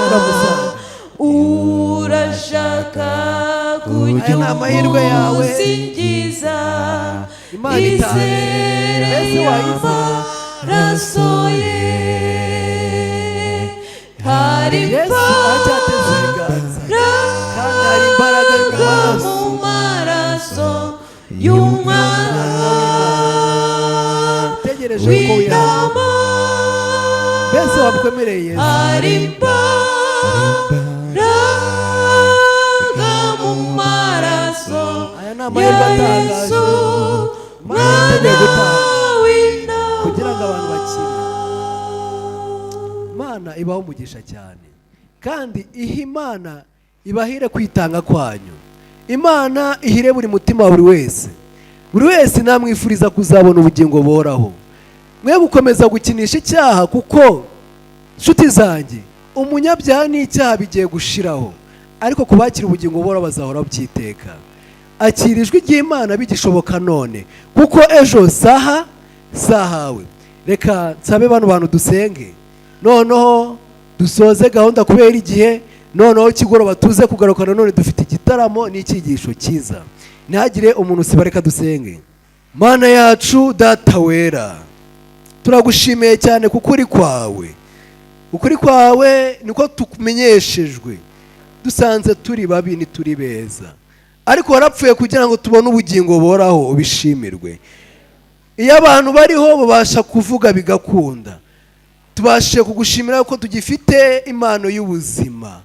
uramusanga? Urashaka Aya ni amahirwe yawe. kumusingiza? Imana itanze. Izere Mbese wayizera? amaraso ye. Hari Yesu aracyateze ibiganza kandi hari imbaraga yo mu maraso. mu maraso y'umwana Utegereje ko wihana. w'intama. Mbese wakwemereye Yesu? Hari imbaraga mu maraso Aya ni amahirwe ya atangaje. Yesu, Imana mwana yiteguye gutanga w'intama. kugira ngo abantu bakire. Imana ibaho umugisha cyane kandi ihe Imana ibahire kwitanga kwanyu. Imana ihire buri mutima wa buri wese. Buri wese namwifuriza kuzabona ubugingo buhoraho. Mwe gukomeza gukinisha icyaha, kuko nshuti zanjye, umunyabyaha n'icyaha bigiye gushiraho, ariko ku bakira ubugingo buhoraho bazahora byiteka. Akira ijwi ry'Imana bigishoboka none, kuko ejo saha sahawe. Reka nsabe bano bantu dusenge, noneho dusoze gahunda kubera igihe. Noneho kigoroba tuze kugaruka nanone, dufite igitaramo n'icyigisho cyiza. Ntihagire umuntu usiba. Reka dusenge. Mana yacu, Data wera, turagushimiye cyane kuko uri kwawe, ukuri kwawe niko tumenyeshejwe. Dusanze turi babi, ntituri beza, ariko warapfuye kugira ngo tubone ubugingo buhoraho. Ubishimirwe. Iyo abantu bariho babasha kuvuga bigakunda. Tubashije kugushimira ko tugifite impano y'ubuzima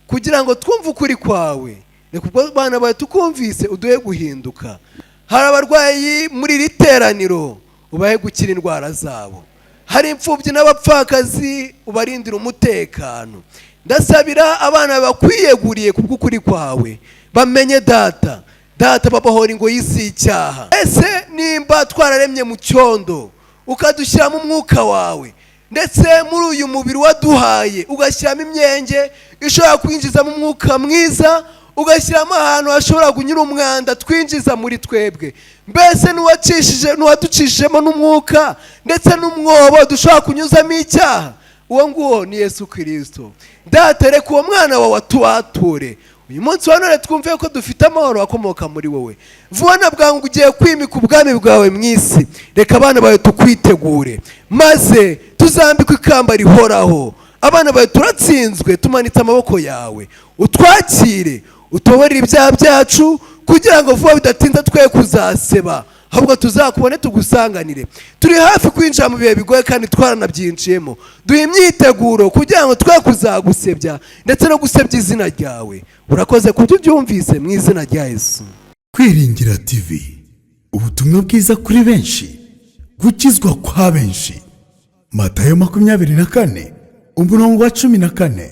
kugira ngo twumve ukuri kwawe. Reka ubwo bana bawe tukumvise, uduhe guhinduka. Hari abarwayi muri iri teraniro, ubahe gukira indwara zabo. Hari imfubyi n'abapfakazi, ubarindira umutekano. Ndasabira abana bakwiyeguriye kubw'ukuri kwawe, bamenye Data. Data, babahora ingoyi z'icyaha. Ese nimba twararemye mu cyondo, ukadushyiramo umwuka wawe, ndetse muri uyu mubiri waduhaye ugashyiramo imyenge ishobora kwinjizamo umwuka mwiza, ugashyiramo ahantu hashobora kunyura umwanda twinjiza muri twebwe, mbese n'uwacishije n'uwaducishijemo n'umwuka ndetse n'umwobo dushobora kunyuzamo icyaha, uwo nguwo ni Yesu Kirisito. Data, reka uwo mwana wawe atubature uyu munsi wa none, twumve ko dufite amahoro akomoka muri wowe. Vuba na bwangu ugiye kwimika ubwami bwawe mu isi. Reka abana bawe tukwitegure, maze tuzambikwe ikamba rihoraho. Abana bawe turatsinzwe, tumanitse amaboko yawe, utwakire, utubabarire ibyaha byacu, kugira ngo vuba bidatinze twe kuzaseba. Ahubwo tuzakubone, tugusanganire. Turi hafi kwinjira mu bihe bigoye kandi twaranabyinjiyemo. Duhe imyiteguro kugira ngo twe kuzagusebya ndetse no gusebya izina ryawe. Urakoze kubyo ubyumvise, mu izina rya Yesu. Kwiringira TV, ubutumwa bwiza kuri benshi, gukizwa kwa benshi. Matayo 24 umurongo wa 14.